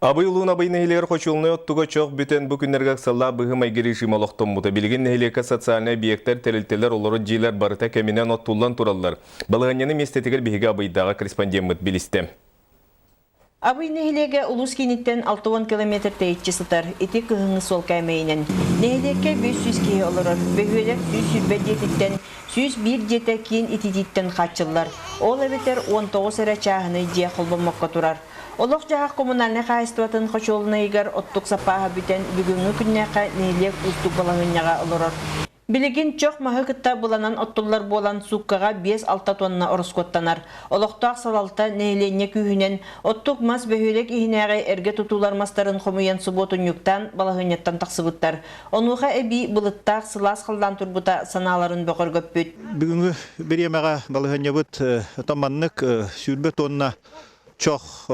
Абый улуун Абый нэһилиэгэр хочуолунай оттуга чох бүтэн бу күннэргэ ыксаллаах быһыы-майгы режима олохтоммута. Билигин нэһилиэккэ социальнай объектар, тэрилтэлэр, олорор дьиэлэр барыта кэминэн оттуллан тураллар. Балаһыанньаны миэстэтигэр биһиги Абыйдааҕы корреспондеммыт билистэ. Абый нэһилиэгэ улуус кииниттэн 60 километр тэйиччи сытар. Ити кыһыҥҥы суол кээмэйинэн. Нэһилиэккэ 500 киһи олорор. Бөһүөлэк 120 дьиэтиттэн 101 дьиэтэ киин ититииттэн хааччыллар. Ол эбэтэр 19 эрэ чааһынай дьиэ холбоммокко турар. Олох-дьаһах коммунальнай хаһаайыстыбатын хочуолунайыгар оттук саппааһа бүтэн, бүгүҥҥү күннээххэ нэһилиэк уустук балаһыанньаҕа олорор. Билигин чох маһы кытта быланан оттуллар буолан, сууккаҕа 5-6 тонна ороскуоттанар. Олохтоох салалта нэһилиэнньэ күүһүнэн оттук мас бөһүөлэк иһинээҕи эргэ тутуулар мастарын хомуйан субуотунньуктаан балаһыанньаттан тахсыбыттар. Онуоха эбии былыттаах сылаас халлаан турбута санааларын бөҕөргөппүт. Бүгүҥҥү бириэмэҕэ балаһыанньабыт отон маннык 20 тонна чох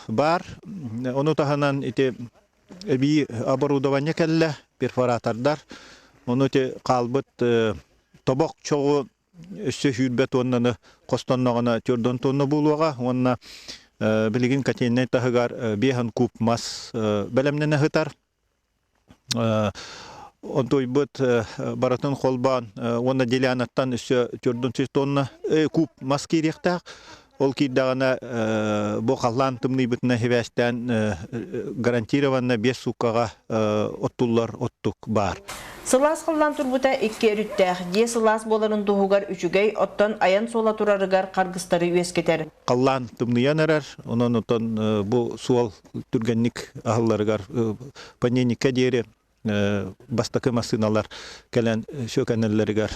баар. Ону таһынан ити эбии оборудование кэллэ, перфоратордар. Ону ити хаалбыт тобох чоҕу өссө 20 тоннаны хостонноҕуна 4 тонна буолуоҕа уонна билигин котельнай таһыгар 5 куб мас бэлэмнэнэ сытар. Онтуйбут барытын холбоон уонна делянаттан өссө 400 тонна куб мас киириэхтээх. Ол киирдэҕинэ бу халлаан тымныйбытына сибээстээн гарантированно 5 сууккаҕа оттуллар оттук баар. Сылаас халлаан турбута икки өрүттээх. Дьиэ сылаас буоларын туһугар үчүгэй, оттон айан суола турарыгар харгыстары үөскэтэр. Халлаан тымныйан эрэр, онон оттон бу суол түргэнник аһылларыгар понедельникка диэри бастакы массыыналар кэлэн сүөкэнэллэригэр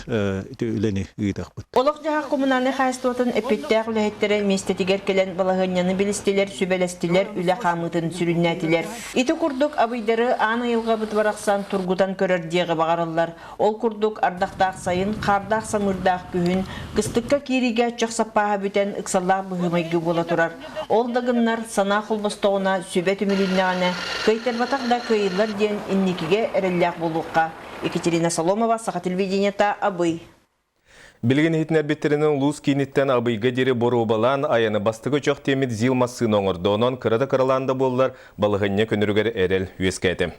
ити үлэни ыытыахпыт. Олох-дьаһах коммунальнай хаһаайыстыбатын эппиэттээх үлэһиттэрэ миэстэтигэр кэлэн балаһыанньаны билистилэр, сүбэлэстилэр, үлэ хаамыытын сүрүннээтилэр. Ити курдук абыйдары аан айылҕабыт барахсан тургутан көрөр диэҕи баҕараллар. Ол курдук ардахтаах сайын, хаардаах-самыырдаах күһүн, кыстыкка киириигэ чох саппааһа бүтэн ыксаллаах быһыы-майгы буола турар. Ол да гыннар, санаа холбостоҕуна, сүбэ түмүлүннэҕинэ, кыайтарбатах да кыайыллар диэн инникигэ эрэллээх буолуохха. Екатерина Соломова, Саха телевидениета, Абый. Билигин иһитиннэрбиттэринэн улуус кииниттэн Абыйга диэри боруобалаан айаны бастакы чох тиэммит ЗИЛ массыына оҥордо. Онон кыра да кыралаан да буоллар, балаһыанньа көнөрүгэр эрэл үөскээтэ.